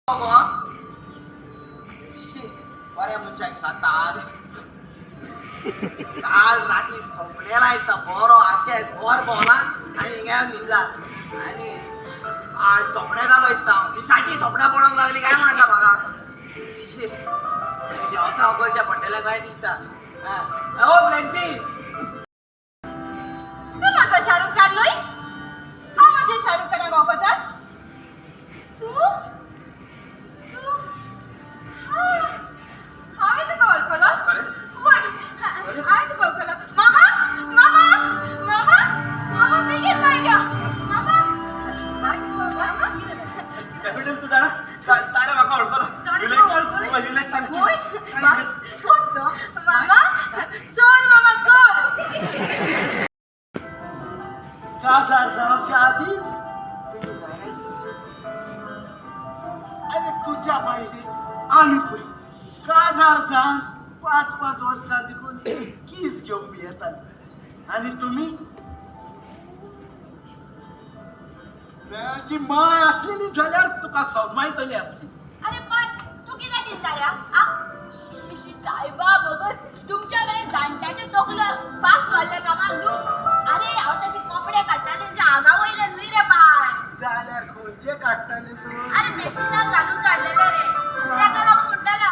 गो. शी, बऱ्या मनशाक सांगता. काल राती सोंपलेला दिसता बरो, आख्खे घर भोंवला आनी हिंगा येवन न्हिदला आनी आज सोंपणे जालो दिसता. दिसाची सोपणां पडोंक लागली काय म्हणटा म्हाका. शी, देवसांव करचें पडटलें काय दिसता. ओ फ्रेंची. तूं म्हजो शाहरुख खान न्हय? हांव म्हज्या शाहरुख खानाक वळखता. तूं तूं हां, हांवें तुका वळखलो. खरेंच? वय, हांवें तुका वळखलो. मामा, मामा, मामा, मामा, बेगीन मागया मामा, मामा. कॅपिटल, तूं जाणा, ताणें म्हाका वळखलो. ताणें तुका वळखलो? युलेट, सांग. वय, कोण तो? मामा चोर, मामा चोर. काजार जावच्या आधीच तुजी जायरात. अरे, तुझ्या बायलेक आनी पळय, काजार जावन 5 5 वर्सां देखून कीस घेवंक बी येताली आनी तुमी जी माय आसलेली जाल्यार तुका सजमायतली आसली. अरे, पण तू कितें चिंता रे आ? शी शी शी, सायबा बोगस. तुमच्या मेरेन जाणट्याचे तोकलो फास्ट वाडले कामाक न्हू. अरे, हांव ताचे कपडे काडटाले तेच्या आंगा वयले न्हय रे पाय. जाल्यार खंयचे काडटाले तूं? अरे, मेशिनान घालून काडलेले रे. तेका लागून म्हणटाला,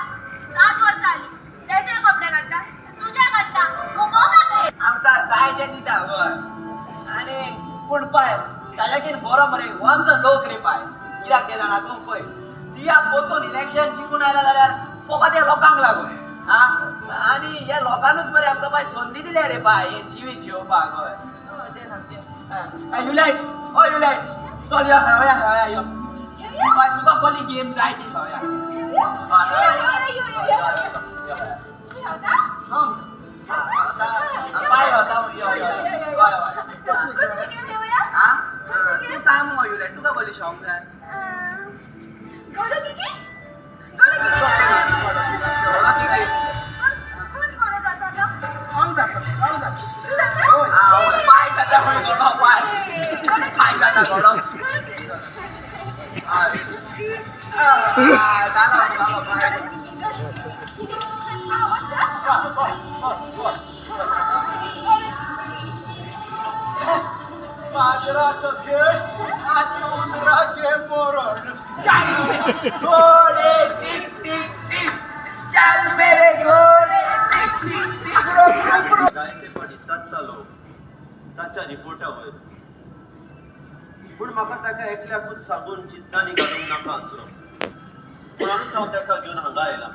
7 वर्सां आली, तेचे कपडे काडटा, तुजे काडटा, खुबोवपाक रे. आमकां जाय तें दिता, हय. आनी पूण पाय, ताज्याकीन बरो मरे हो आमचो लोक रे पाय. कित्याक तें जाणा तूं? पळय, दिया पोतून इलेक्शन जिखून आयला जाल्यार फकत ह्या लोकांक लागून. हा, आनी ह्या लोकांनूच मरे आमकां पाय संदी दिल्या रे पाय हे जिवीत जियोवपाक. हय हय, तें सामकें. युलायट, ओ युलायट, चल यो, खेळोया खेळोया, यो. खेळया? पाय, तुका कसली गेम जाय ती खेळोया. खेळया? खेळया, खेळया, खेळया. खेळता? सांग. पाय होता, यो यो, हय हय. कसली गेम खेळूया? हा, तूं सांग मगो युलायट, तुका कसली शौक जाय? गोडो किकी? गोडो Kiki, गोडो Kiki. कोण कोण जाता तो? हांव जाता, हांव जाता. तूं जाता? हा, पाय जाता खंय घोडो पाय. पाय जाता घोडो. जालो जालो पाय. माजराचो खेळ आनी उंदराचें मरण. चल घोड़े टिक टिक टिक, चल मेरे घोड़े टिक टिक टिक. जायते फावटी चत्तालो ताच्या रिपोर्टा वयर, पूण म्हाका ताका एकल्याकूच सांगून चिंतनांनी घालूंक नाका आसलो, म्हणूनच हांव ताका घेवन हांगा आयला.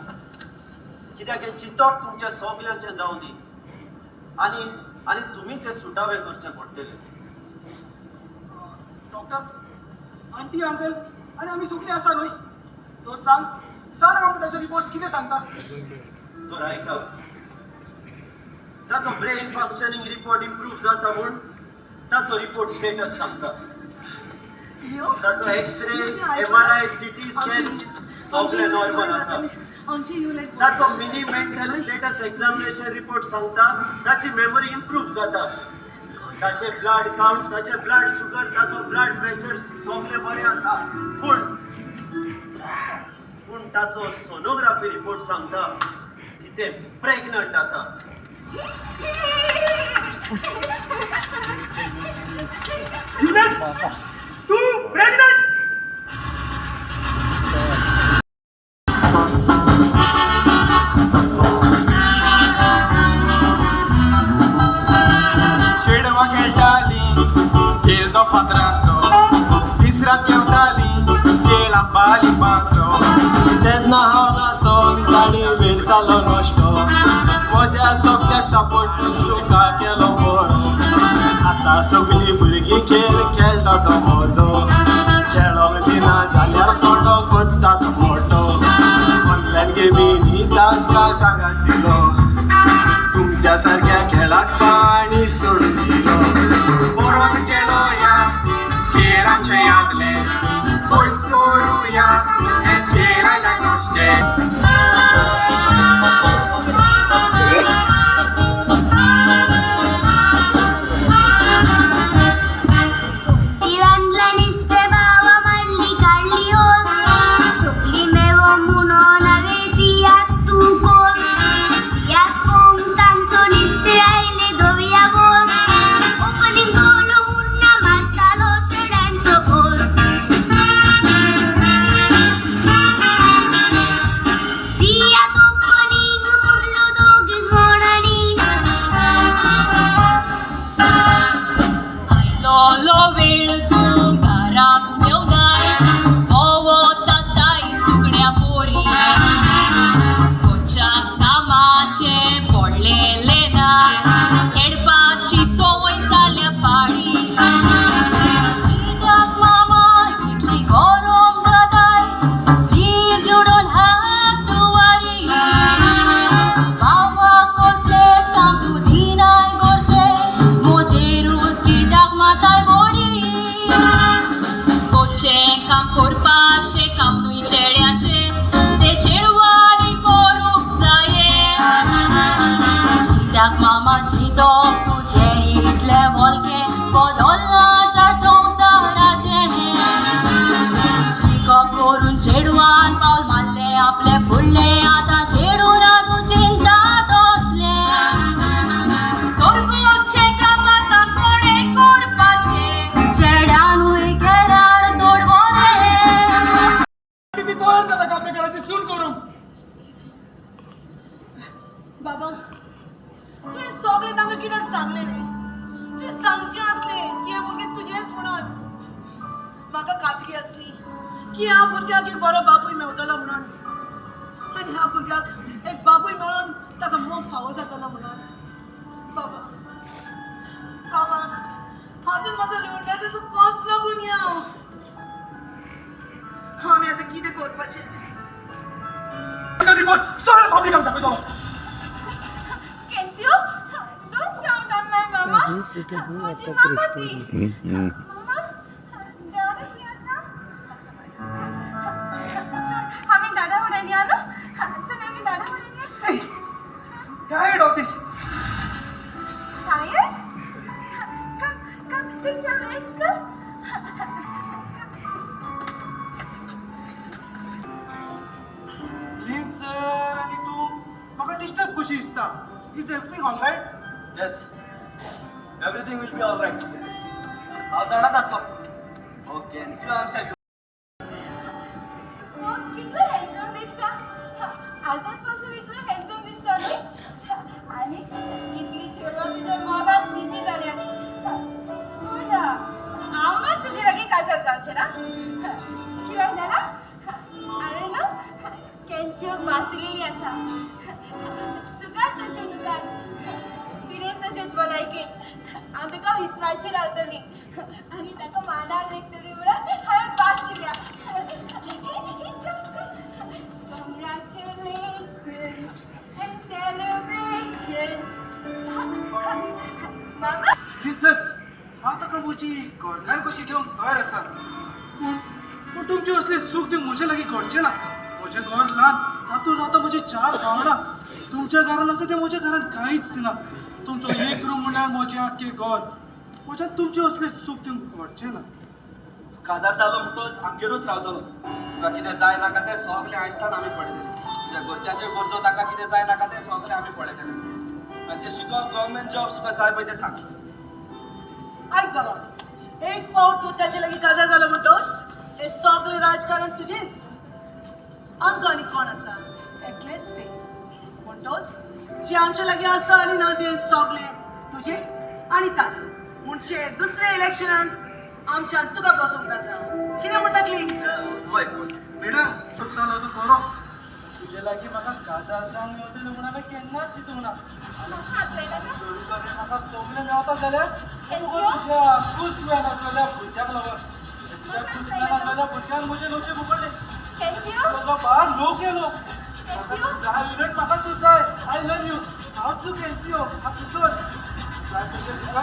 कित्याक हें चिंतप तुमच्या सगल्यांचें जावं दी आनी आनी तुमीच हें सुटावे करचें पडटलें. डॉक्टर, आंटी, अंकल आनी आमी सगळीं आसा न्हय? तर सांग, सांग आमकां, ताचे रिपोर्ट्स कितें सांगता? तर आयका, ताचो ब्रेन फंक्शनिंग रिपोर्ट इम्प्रूव जाता म्हूण ताचो रिपोर्ट स्टेटस सांगता. ताचो x ray, MRI, CT scan सगळे नॉर्मल आसा. ताचो mini mental status examination report सांगता ताची मेमरी इम्प्रूव जाता. ताचे ब्लड काउंट, ताचे ब्लड शुगर, ताचो ब्लड प्रेशर सगळे बरे आसा. पूण पूण ताचो सोनोग्राफी रिपोर्ट सांगता की ते प्रेग्नंट आसा. तूं प्रेग्नंट? चेडवां खेळटालीं खेळ तो फातरांचो, दीस रात घेवतालीं खेळ आब्बा लिपांचो. तेन्ना हांव नासोन ताणी वेळ जालो नश्टो, म्हज्या चोकल्याक सपोर्ट तुका केलो बरो. आतां सगळीं भुरगीं खेळ खेळटा तो म्हजो, खेळोंक दिना जाल्यार फोटो कोत्ता तो मोटो. ऑनलायन गेमींनी तांकां सांगात दिलो, तुमच्या सारक्या खेळाक पाणी सोडून दिलो. बरोवन गेलो ह्या खेळांचे यादले, पयस करुया हे खेळाच्या नुस्तें. ती बांधला निस्ते भावा, मांडली काढली हो. चिंतप तुजें इतलें वोलकें बदल्लां चार संवसाराचें. शिकप करून चेडवान पावल मारलें आपलें फुडलें, आतां चेडूं ना तूं चिंता तसलें. करगोचे काम आतां कोणें करपाचें? चेड्यानूय केल्यार चड बरें. ती तयार जाता आपल्या घराची सून करूंक. बाबा, तुवें सगळें तांकां कित्याक सांगलें न्ही? तुवें सांगचें आसलें की हें भुरगें तुजेंच म्हणून. म्हाका खात्री आसली की ह्या भुरग्याक एक बरो बापूय मेवतलो म्हणून, आनी ह्या भुरग्याक एक बापूय मेळोन ताका मोग फावो जातलो म्हणून. बाबा, बाबा, हातून म्हजो लुडण्याचो कसलो गुन्यांव? आमी आतां कितें करपाचें? रिपोर्ट सगळ्या पब्लिकाक दाखयतलो. Kenzio, don't shout on my mama. म्हजी मामा ती. मामा, दादा खंय आसा? चल, आमी दादा फुड्यान या न्हू. चल, आमी दादा फुड्यान या. See, tired of this. Tired? Come, come, take some rest, come. Please sir, आनी तूं म्हाका डिस्टर्ब कशी दिसता? Is everything all right? Yes, everything will be all right. हांव जाणात आसलो हो कॅन्सियो आमच्या. हो, कितलो हँडसम दिसता. आजून पासून इतलो हँडसम दिसता न्ही. आनी कितली चेडवां तुज्या मोगान बिजी जाल्यात. पूण हांव मात तुजे लागीं काजार जावचें ना. कित्याक जाणा? हांवें न्हू कॅन्सियोक भास दिलेली आसा, सुखात तशें दुखात, पिडेन तशेंच भलायकेन हांव तुका विस्वाशी रावतली आनी ताका मानार लेखतली म्हणून हांवें भास दिल्या. Congratulations and celebrations. मामा. प्लीज सर, हांव ताका म्हजी घरकार कशी घेवंक तयार आसा, पूण पूण तुमचें असलें सूख दिवंक म्हजे लागीं घडचें ना. म्हजें घर ल्हान, तातूंत रावता म्हजी चार भावंडां. तुमच्या घरान आसा तें म्हज्या घरान कांयच ना. तुमचो एक रूम म्हणल्यार म्हजें आख्खें घर. म्हज्यान तुमचें असलें सूख दिवंक घडचें ना. काजार जालो म्हणटोच आमगेरूच रावतलो. तुका कितें जाय नाका तें सगळें आयस्तान आमी पळयतले. तुज्या घरच्यांच्यो गरजो, तांकां कितें जाय नाका तें सगळें आमी पळयतले. तांचें शिकप, गव्हर्मेंट जॉब, तुका जाय पळय तें सांग. ऐक बाबा, एक फावट तूं त्याचे लागीं काजार जालो म्हणटोच हे सगळें राजकारण तुजेंच. आमकां आनी कोण आसा? एकलेंच तें. म्हणटोच जें आमच्या लागीं आसा आनी ना तें सगळें तुजें आनी ताजें. म्हणजे दुसऱ्या इलेक्शनान आमच्यान तुका बसोवंक जाता. कितें म्हणटा क्लीन? वय. मॅडम, सोदतालो तूं बरो. तुजे लागीं म्हाका काजार जावंक मेवतलें म्हणून हांवें केन्नाच चिंतूंक ना. आनी चड करून म्हाका सगळें मेवता जाल्यार मुगो तुज्या कुसव्या नासलेल्या भुरग्याक लागून. तुज्या कुसव्या नासलेल्या भुरग्यान म्हजें नशीब उगडलें. कॅन्सियो. तुजो बार लोक येलो. म्हाका तूं जाय, युनिट म्हाका तूं जाय. I love you. हांव तूं कॅन्सियो, हांव तुजोच. जाय तशें तुका.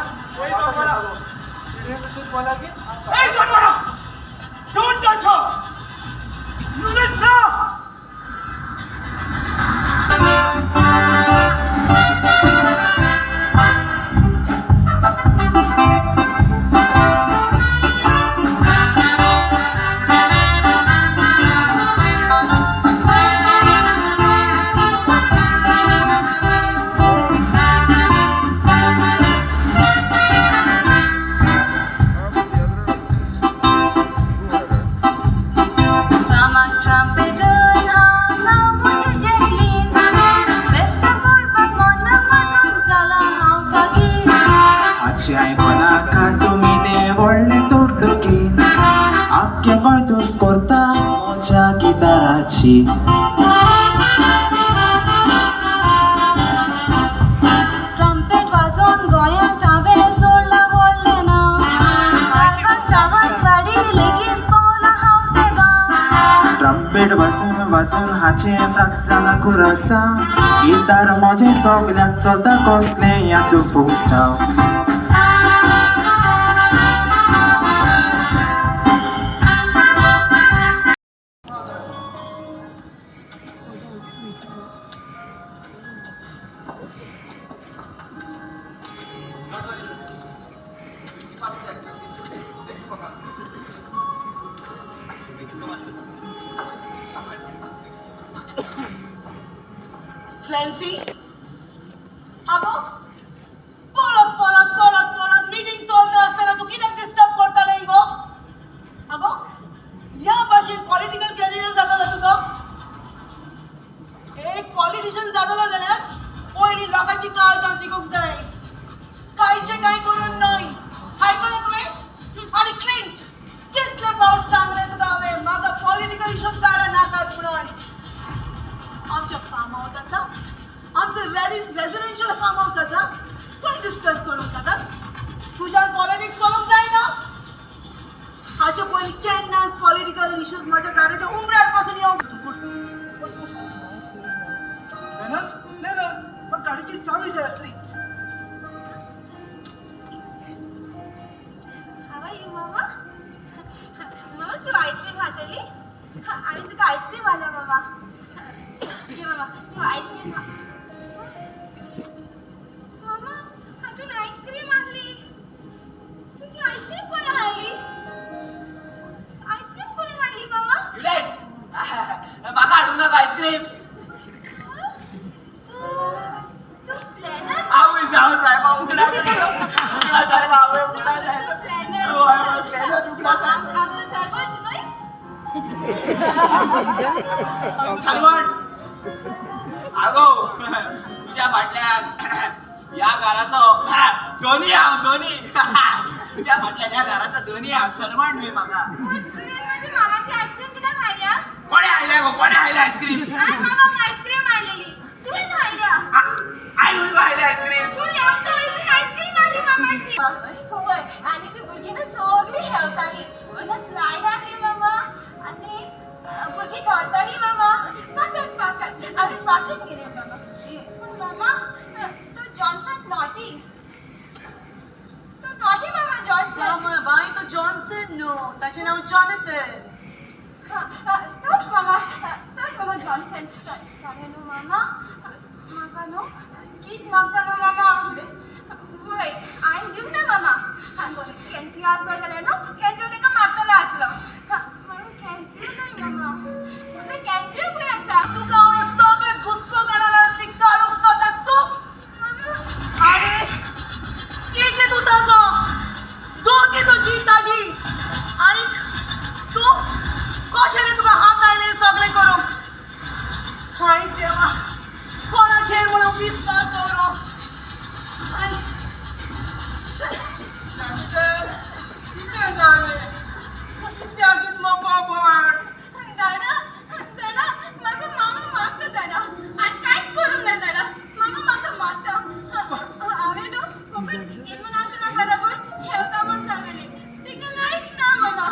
चिडे तशेंच बोला की. Hey, Janwara! Don't touch her! Unit now! फामाद ट्रम्पेटर हांव, नांव म्हजें जेकलीन. फेस्तां करपाक मन म्हाजो जाला हांव फागीर. हाची आयकोनाका तुमी तें व्हडलें तोडलुकीन. आख्खें गोंय तुस्त करता म्हज्या गिताराची. ट्रम्पेट वाजोवन गोंयांत हांवें जोडलां व्हडलें नांव. कारवार सावंतवाडी लेगीत पावलां हांव ते गांव. ट्रम्पेट वाजून वाजून हाचें फ्राक जालां कुरासांव. गितार म्हजें सगल्याक चलता, कसलें आसूं फुगसांव. फ्लॅन्सी, आगो, परत परत परत परत मिटींग चलता आसतना तूं कित्याक डिस्टर्ब करतालें गो? आगो, ह्या भाशेन पॉलिटिकल कॅरियर जातलो तुजो? एक पॉलिटिशियन जातलो जाल्यार पयलीं लोकांची काळजां जिखूंक जाय, कांयचें कांय करून न्हय. आयकलें तुवें? आनी क्लिंट, कितले फावट सांगलें तुका हांवें, म्हाका पॉलिटिकल इश्यूज काडा नाकात म्हणून. आमचें फार्म हावस आसा, आमचें रेजिडेन्शियल फार्म हावस आसा, थंय डिस्कस करूंक जाता. तुज्यान पॉलिटिक्स करूंक जायना. हाचे पयलीं केन्नाच पॉलिटिकल इश्यूज म्हज्या घराच्या उमऱ्यार पासून येवंक. लेनन, लेनन, म्हाका गाडयेची चावी जाय आसली. How are you, मामा? मामा, तूं आयस्क्रीम खातली? आनी तुका आयस्क्रीम हाडला मामा. घे मामा, तूं आयस्क्रीम खा. मामा, हातून आयस्क्रीम आहली. तुजी आयस्क्रीम कोणें हाडली? आयस्क्रीम कोणें हाडली मामा? युलेट, म्हाका हाडूंक नाका आयस्क्रीम. तूं तूं प्लॅनर? आवय जाव सायबा, उगडा, उगडा सायबा, आवय उगडा सायबा. तूं प्लॅनर? हय, हय, प्लॅनर, उगडा सायबा. आमचो सर्वंट न्हय? सालवण, आगो, तुज्या फाटल्यान ह्या घराचो धनी हांव, धनी. तुज्या फाटल्यान ह्या घराचो धनी हांव, सर्वंट न्हय म्हाका. पूण तुवें म्हज्या मामाची आयस्क्रीम कित्याक खायल्या? कोणें हाडल्या गो? कोणें हाडल्या आयस्क्रीम? हांवें मामाक आयस्क्रीम हाडलेली, तुवें हाडल्या. हांवें न्हय गो हाडल्या आयस्क्रीम. तूं लेवतो, तुवें आयस्क्रीम हाडली मामाची. हय, आनी ती भुरगीं न्हू सगळीं हेवतालीं. तेन्ना स्लायड हाडली मामा, आनी भुरगीं धांवतालीं मामा. पाकट पाकट आमी पाकट गेले मामा. पूण मामा, तो जॉन्सन नॉटी, तो नॉटी मामा जॉन्सन. बाय, तो जॉन्सन न्हू, ताचें नांव जॉनथन. तोच मामा, तोच मामा जॉन्सन. ताणें न्हू मामा म्हाका न्हू कीस मागता न्हू मामा. वय, हांवें दिवंक ना मामा. कॅन्सी आसलो जाल्यार न्हू कॅन्सी ताका मारतलो आसलो. मागीर कॅन्सी न्हय मामा, म्हजो कॅन्सी खंय आसा? तुका हांव सगळे घुसपो काडला काडूंक सोदता तूं. मामा. आरे, ती तूं ताजो तूं ती तुजी ताजी, आनी तूं कशें रे तुका हात आयले सगळें करूंक? हाय देवा, कोणाचेर म्हणून विस्वास दवरूं? आनी कितें जालें? कित्याक इतलो बोवाळ? दादा, दादा, म्हाका मामा मारता दादा. हांवें कांयच करूंक ना दादा, मामा म्हाका मारता. हांवें न्हू फकत इमनातना बराबर हेवता म्हूण सांगलें तिका. लायक ना मामा.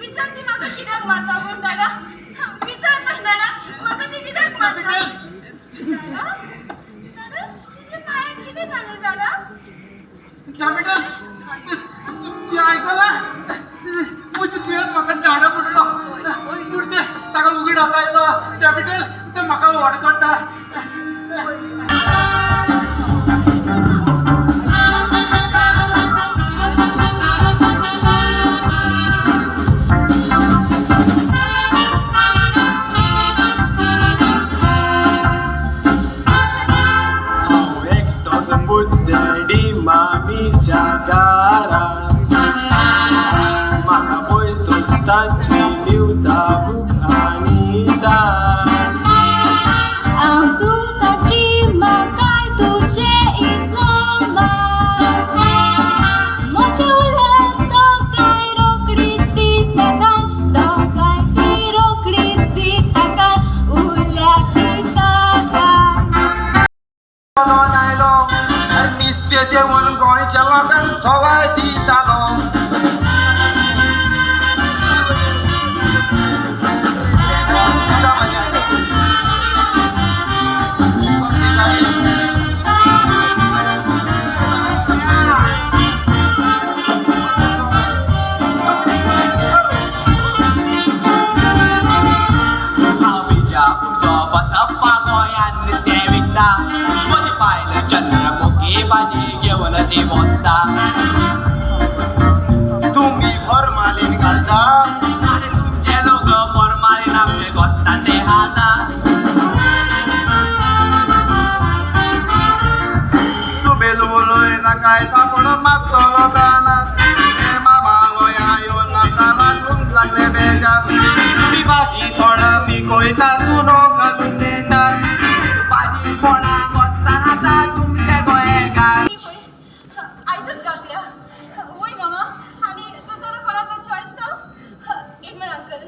विचार ती म्हाका कित्याक मारता म्हूण. दादा, विचार ना दादा, म्हाका ती कित्याक मारता. दादा, दादा, तुज्या पांयाक कितें जालें दादा? कॅपिटल, तुजें आयकलां? म्हजी तुवें म्हाका धाडा म्हणलो पूण तें ताका उगडास आयलो. कॅपिटल, तें म्हाका व्हड करता. हांव एकटोच बुड्डेडी मामीच्या दारा, म्हाका पळयतच ताची दिवता बुक आनी दार. हांव तुकाची म्हाकाय तुजे इतलो मान, म्हजें उलट दोगांय रोकडीच दिता कान, दोगांय ती रोकडीच दिता कान, उरल्या दिता कान. चलोन आयलो, निस्ते देवन गोंयच्या लोकांक सवाय दितालो. हांव बिजापूरचो बसप्पा, गोंयांत नुस्तें विकता. म्हजी बायल चंद्रमुखी, भाजी घेवन ती वचता. तुमी फॉर्मालीन घालता. आनी तुमचे लोक फॉर्मालीन आमचे गोस्तान ते खाता. कोयता चुनो घालून नेटार. भाजी फोणां बसता आतां तुमचे गोंयकार. आयजच घातल्या. वय मामा, आनी दुसरो कोणाचो चॉयस तो एडमन अंकल.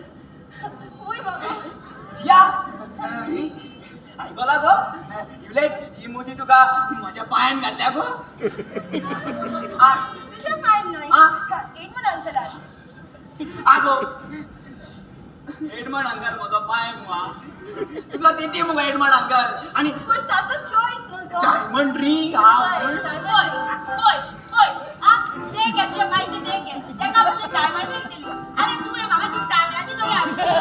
वय मामा. या, आयकला गो युलेट, ही मुदी तुका म्हज्या पांयान घातल्या गो. तुझ्या पायान न्हय, आ? एडमन अंकलान. आगो, एडमंड अंकल म्हजो पांय मुआ. तुका दिती मुगो एडमंड अंकल आनी पूण ताचो चॉयस न्हू तो. डायमंड रिंग हा. पळय पळय पळय, आ ते घे, तुज्या पांयचे ते घे. तेका पासून डायमंड रिंग दिली. आरे तुवें म्हाका ती तांबड्याची दोरी हाडून दिली.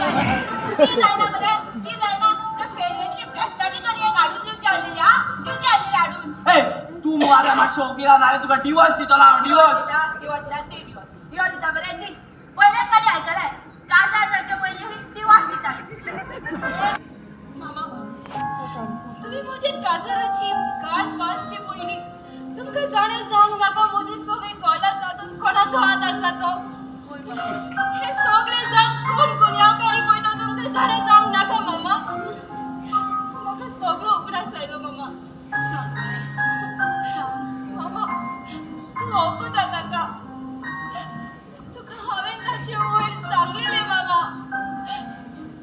ती जायना मरे, ती जायना ते फेरयेंतली फेस्ताची दोरी एक हाडून दिवची आहली रे. आ, दिवची आहली रे हाडून. ए, तूं मुगो आतां मातशें ओगी राव, नाल्यार तुका डिवोर्स दितलो हांव. Divorce divorce. दिता, डिवोर्स दिता, दी डिवोर्स. डिवोर्स दिता मरे, दी. पयलेच फावटी आयकलाय, काजार जावचे पयलीं डिवोर्स दिता. मामा, तुमी म्हजे काजाराची गांठ बांदचे पयलीं तुमकां जाणा जावंक नाका म्हजे सगळे कोणाक तातूंत कोणाचो हात आसा तो? हें सगळें जावंक कोण गुन्यांवकारी पळय तो तुमकां जाणा जावंक नाका मामा? म्हाका सगळो उगडास आयलो मामा. सांग बाय, सांग मामा. तूं वखदां नाका. तुका हांवें ताचे वयर सांगलेलें मामा.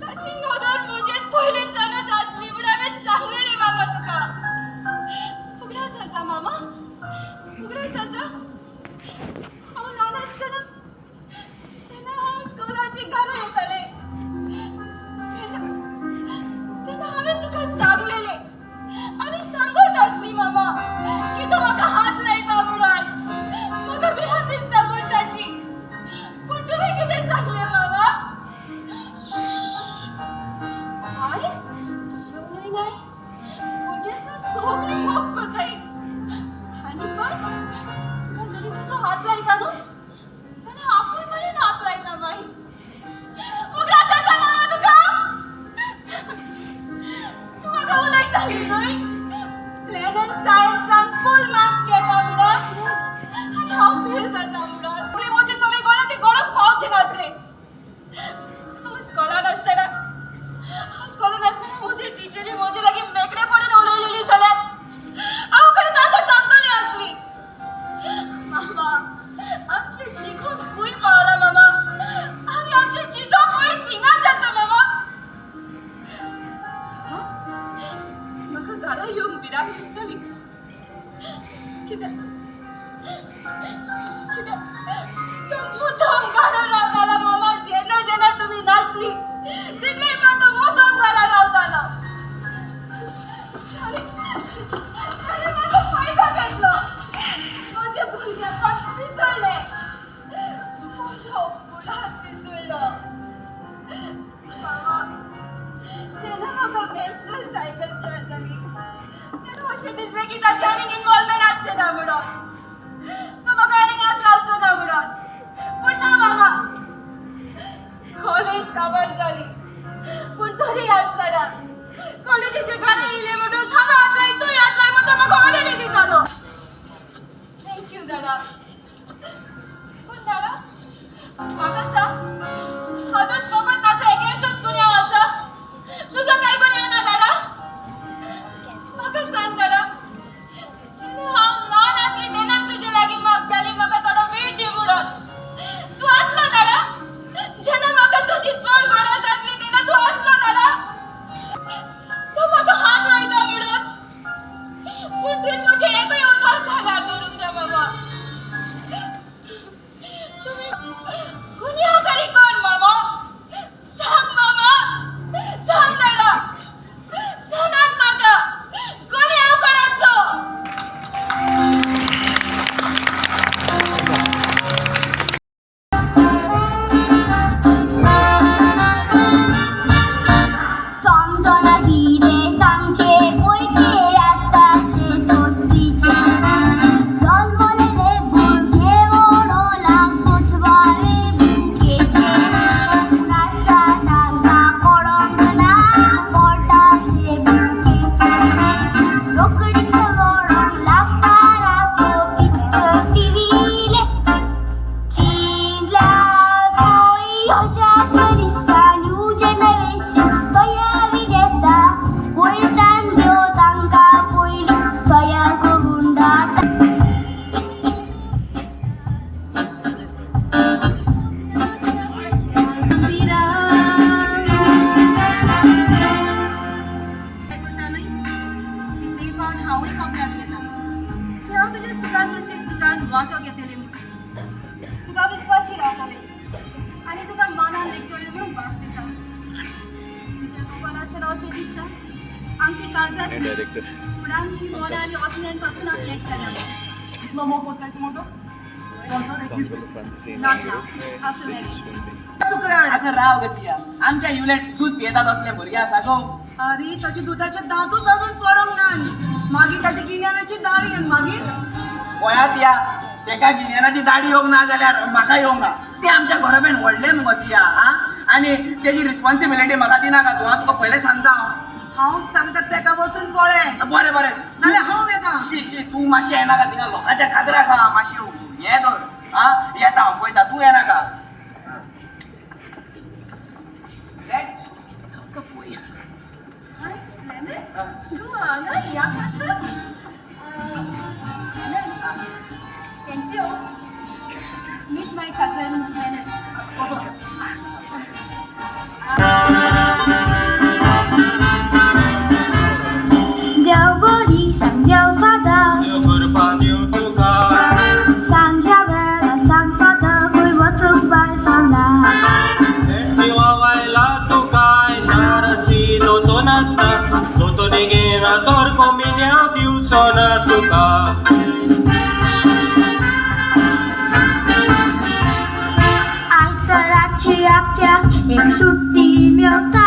ताची नदर म्हजेर पयले सानच आसली म्हूण हांवें सांगलेलें मामा तुका. उगडास आसा मामा? उगडास आसा? हांव ल्हान आसतना जेन्ना हांव स्कुलाची घरा येतालें तेन्ना तेन्ना हांवें तुका सांगलेलें आनी सांगत आसली मामा की तूं म्हाका हात लायता म्हणून म्हाका भिरांत दिसता म्हूण ताची. पूण तुवें कितें सांगलें मामा? बाय, तशें उलयनाय. भुरग्यांचो सगळी मोग करताय. आनी पण तुका जरी तर तो हात लायता न्हू जाल्यार आपूण मेरेन हात लायता बाय. उगडास आसा मामा तुका? तूं म्हाका उलयताली न्हय, प्लॅनन सायन्सान फूल मार्क्स घेता म्हणून आनी हांव फेल जाता म्हणून. फुडें म्हजे सगळे गोळा ते गोळाक पावचे नासले. हांव स्कॉलान आसतना, हांव स्कॉलान आसतना म्हजे टिचरी म्हजे लागीं मेकळेपणान उलयलेली जाल्यार हांव कडेन तांकां सांगतली आसली. मामा, आमचें शिकप खंय पावलां मामा, आनी आमचें चिंतप खंय थिंगाच आसा मामा. म्हाका घरा येवंक भिरांत दिसताली. कित्याक? कित्याक तो मुद्दाम घरा रावतालो मामा. जेन्ना जेन्ना तुमी नासली तितले पण तो मुद्दाम घरा रावतालो आनी आनी म्हाका फायदो घेतलो. म्हजें भुरगेपण पिसडलें, म्हजो फुडार पिसडलो मामा. जेन्ना म्हाका मेन्स्ट्रुअल सायकल स्टार्ट जाली तेन्ना अशें दिसलें की ताचें आनीक इनवॉल्वमेंट आसचें ना म्हणून, तो म्हाका आनीक हात लावचो ना म्हणून. पूण ना मामा. कॉलेज काबार जाली, पूण तरी आसतना कॉलेजीचे घरा येयले म्हणटकच हांगा हात लाय, थंय हात लाय म्हण तो म्हाका ऑर्डरी दितालो. Thank you दादा. पूण दादा, म्हाका सांग, हातूंत फकत ताचो एकल्याचोच गुन्यांव आसा? तुजो कांय गुन्यांव ना दादा? म्हाका सांग दादा. जेन्ना हांव ल्हान आसली तेन्नाच तुजे लागीं मागताली म्हाका थोडो वेळ दी म्हणून. तूं आसलो दादा? जेन्ना म्हाका तुजी चड गरज आसली तेन्ना तूं आसलो दादा? तूं म्हाका हात लायता. पळोवनासतना अशें दिसता आमची काळजाच न्ही पूण आमची मनां आनी अज्ञान पासून एक जाल्या. इतलो मोग कोत्ताय तूं म्हजो? संवसार एक दीस. Not now, after marriage. सुकरान. आगं राव ग तिया, आमच्या युलेट दूद पियेतात असले भुरगे आसा गो. अरे, ताचे दुधाचे दांतूच अजून पडोंक ना, मागीर ताची गिन्यानाची दाढी आनी मागीर पळया तिया, तेका गिन्यानाची दाडी येवंक ना जाल्यार म्हाका येवंक ना. ते आमच्या घराब्यान व्हडलें मुगो तिया. हा, आनी तेजी रिस्पॉन्सिबिलिटी म्हाका दिनाका तूं. हांव तुका पयलें सांगता हांव. हांव सांगता तेका वचून पळय. बरें बरें. नाल्यार हांव येता. शी शी, तूं मातशें येनाका थिंगा, लोकांच्या काजराक. हा, मातशें हें धर. हा, येता हांव, पळयता, तूं येनाका. हाय लेनन, तूं हांगा ह्या काजराक? केन्सियो, मीट my cousin Lennon. कसो? देव बरी सांग देव फादर. देव करपा दिवं तुका. सांज्या वेळा सांग फादर, खंय वचूंक बाय सोंदा. दिवा वायला तुकाय नाराची दोतो नासता, दोतो घेना तर कोमिन्याव दिवचो ना तुका. आयतराची आपत्याक एक सुट्टी मेवता,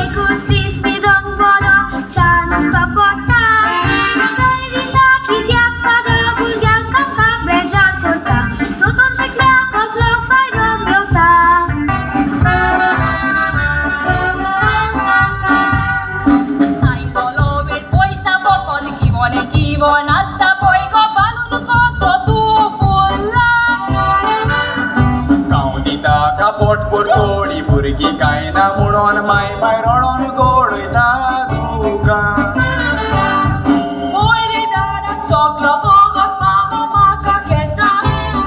एकूच दीस न्हिदोंक बरो चान्स तो पडटा. थंय दिसा कित्याक फादर भुरग्यांक आमकां बेजार करता? दोतोन शिकल्यार कसलो फायदो मेवता? आयदोलो वेळ पळयता फकत किवोने किवोन आसता, पळय गो बालून कसो तूं फुल्ला. हांव दिता का पोटपूर थोडी भुरगीं कांय ना म्हणून माय बाय रडोन गोडयता तुका. वयर दारा सगलो फकत मामा म्हाका घेता,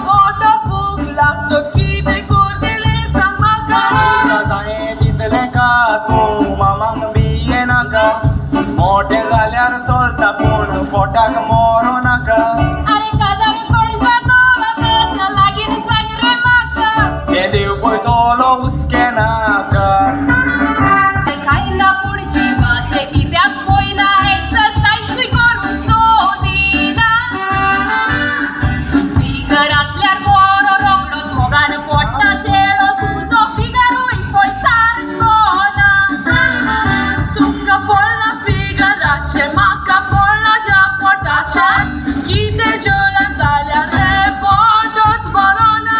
पोटाक भूक लागतच कितें करतलें सांग म्हाका. तुका जायें तितलें का तूं मामांक बी नाका, मोटें जाल्यार चलता पूण पोटाक मोरो नाका. आरे काजार कोण जातलो ताच्या लागीं, सांग रे म्हाका. हें देव पळयतलो, हुस्के नाका. काय ना पूण जिवाचें कित्याक पळयना, एक्सरसायजूय करूंक सोदिना. फिगर आसल्यार बरो, रोखडोच मोगान पोडटा चेडो, तुजो फिगरूय पळय सारको ना. तुमकां पडलां फिगराचें, म्हाका पडलां ह्या पोटाचें. कितें जेवलें जाल्यार रे पोटच बरो ना.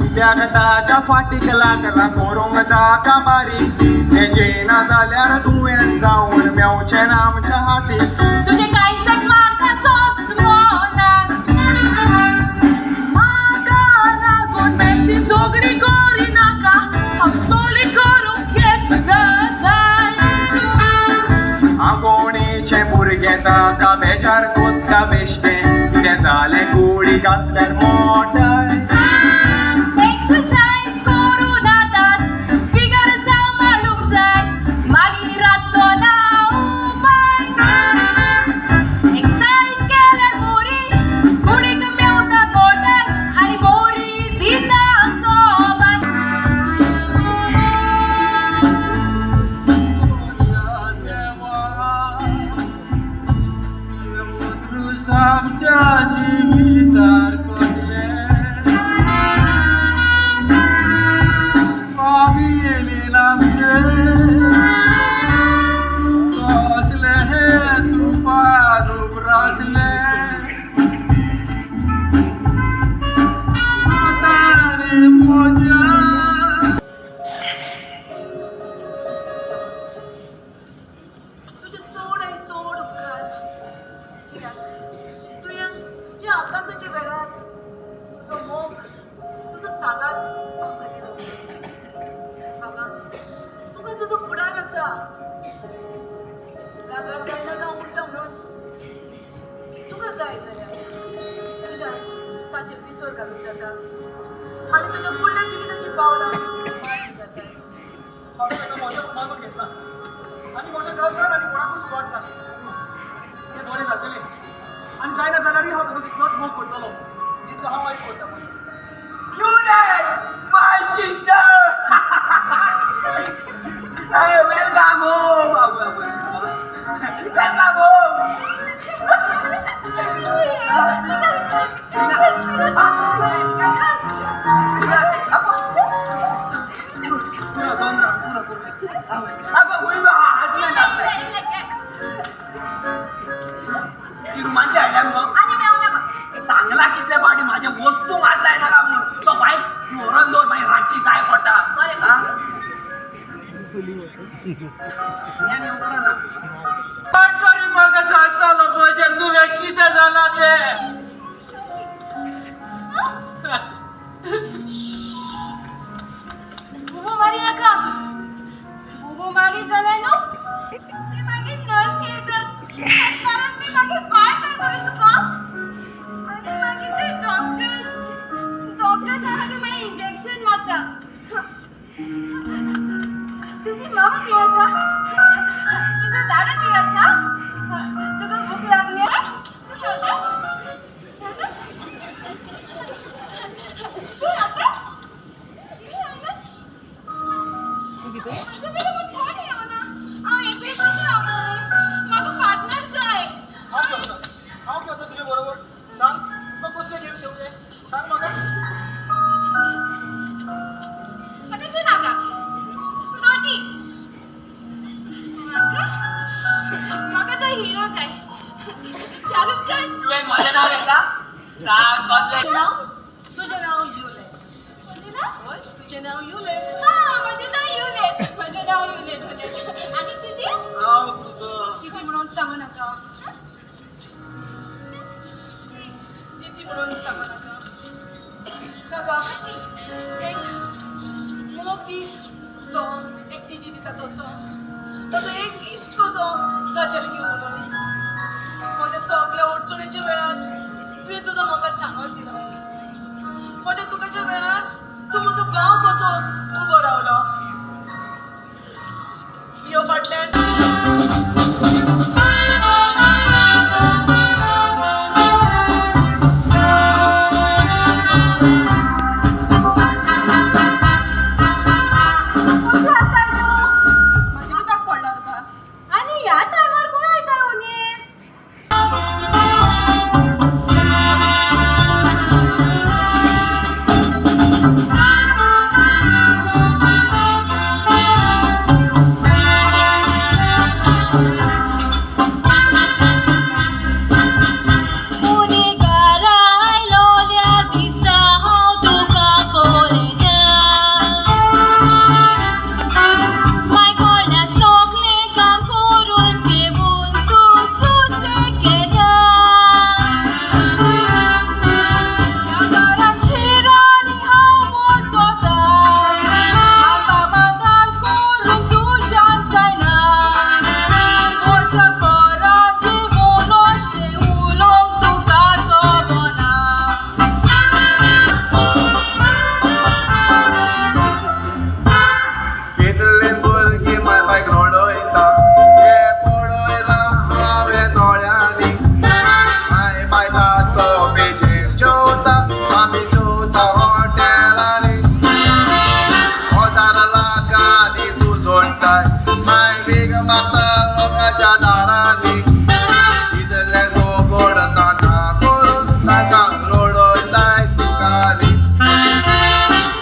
कित्याक ताच्या फाटीक लागला, करूंक ताका बारीक? तें जेना जाल्यार दुयेंत जावन मेवचें ना आमच्या हातीक. तुजें कांयच म्हाका सोंसमना. म्हाका लागून बेश्टी झगडी करिनाका, हांव चोली करूंक एक्सरसायज. आंगवणेचें भुरगें ताका बेजार कोत्ता बेश्टें, कितें जालें कुडीक आसल्यार मोटाय. एक्सरसायज करूं नातात, फिगर सांबाळूंक जाय, मागीर रातचो ना उपाय. एक्सरसायज केल्यार बोरी कुडीक मेवता गोठाय आनी बोरी दिता सोबाय. आमच्या जिवितार कसलें पावी येयलें आमचें, कसलें हें तुफान उप्रासलें. आतां रे म्हज्या तुजे चड आनी चड उपकार, कित्याक तुवें ह्या आकांताच्या वेळार तुजो मोग, तुजो सांगात आमकां दिलो. बाबा, तुका तुजो फुडार आसा. रागार जायनाका हांव म्हणटा म्हणून. तुका जाय जाल्यार तुज्या ताचेर विसर घालूंक जाता आनी तुज्या फुडल्या जिविताची पावलां मार्ग जाता. हांवें ताका म्हज्या मागून घेतला आनी म्हज्या काळजान आनी कोणाकूच सुवात ना. तें बरें जातलें आनी जायना जाल्यारूय हांव ताचो तितलोच मोग करतलो जितलो हांव आयज करता पळय. Unit! My sister! Hey, welcome! Welcome home. आवय आवय, welcome home. रुमांतले हाडल्या मगो. आनी मेवना म्हाका. सांगला कितले फावटी माझे वस्तू मात जायना का म्हणून. तो बायक फ्लोरान दवर, मागीर रातची जाय पडटा. बरें. हा? आनी उपरांत पण तरी म्हाका सांगतालो म्हजेर तुवें कितें जालां तें. बोबो मारी नाका. बोबो मारी जाल्यार न्हू ते मागीर नर्स येतात आनी परत ते मागीर पांय करतले तुका. आनी मागीर ते डॉक्टर्स डॉक्टर्स आहा ते मागीर इंजेक्शन मारता. तुजी मामा खंय आसा? तुजो दादा खंय आसा? तुका भूक लागल्या? तूं जेवता? जेवता? तूं जेवता? म्हजे कडेन म्हूण कोण येवना. हांव एकलें कशें रावतलें? म्हाका पार्टनर जाय. हांव खेळटा, हांव खेळटा तुजे बरोबर. सांग तुका कसले गेम्स येवचे, सांग म्हाका. आतां तूं नाका नॉटी. म्हाका म्हाका तो हिरो जाय, शाहरुख खान. तुवें म्हजें नांव घेतला, सांग कसलें. तुजें नांव, तुजें नांव युलेट. म्हजें नांव? हय, तुजें नांव युलेट. हां, म्हजें नांव युलेट. म्हजें नांव युलेट युलेट. आनी तुजें? हांव तुजो कितें म्हणून सांगू नाका, कितें म्हणून सांगू नाका. ताका एक मोग दी जो एक दिदी दिता तसो, ताचो एक इश्ट कसो ताच्या लागीं उलोवं. म्हज्या सगल्या अडचणीच्या वेळार तुवें तुजो म्हाका सांगत दिलो. म्हज्या दुखाच्या वेळार तूं म्हजो भाव कसोच उबो रावलो. यो फाटल्यान कशें आसा तूं? म्हजें कित्याक पडलां तुका? आनी ह्या टायमार खंय वयता हुनयेर? कितले भुरगीं माय बायक रडयता हे पळयलां हांवें दोळ्यांनी. माय बाय ताचो पेजेर जेवता, आमी जेवता हॉटेलांनी. हजार लाखांनी तूं जोडटाय, माय भीक मागता लोकांच्या दारांनी. इतलें सोगोड तांकां करून तांकां रडयताय तुकानी.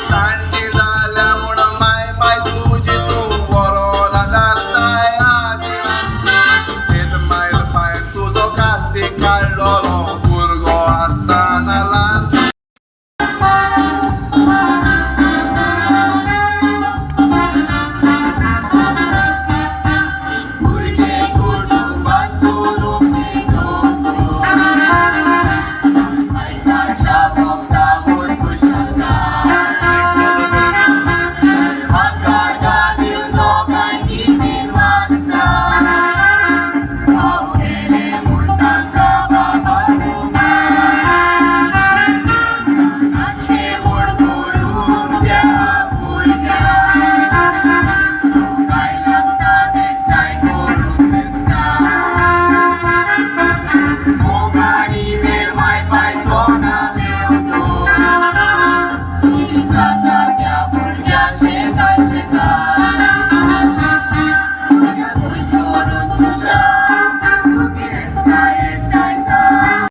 जाणटी जाल्या म्हूण माय बाय तुजी तूं बरो जाताय आजिरान. तेच मायल पाय तुजो कास्तीक काडलोलो भुरगो आसतना ल्हान. भुरगें कुटुंबात स्वरूप.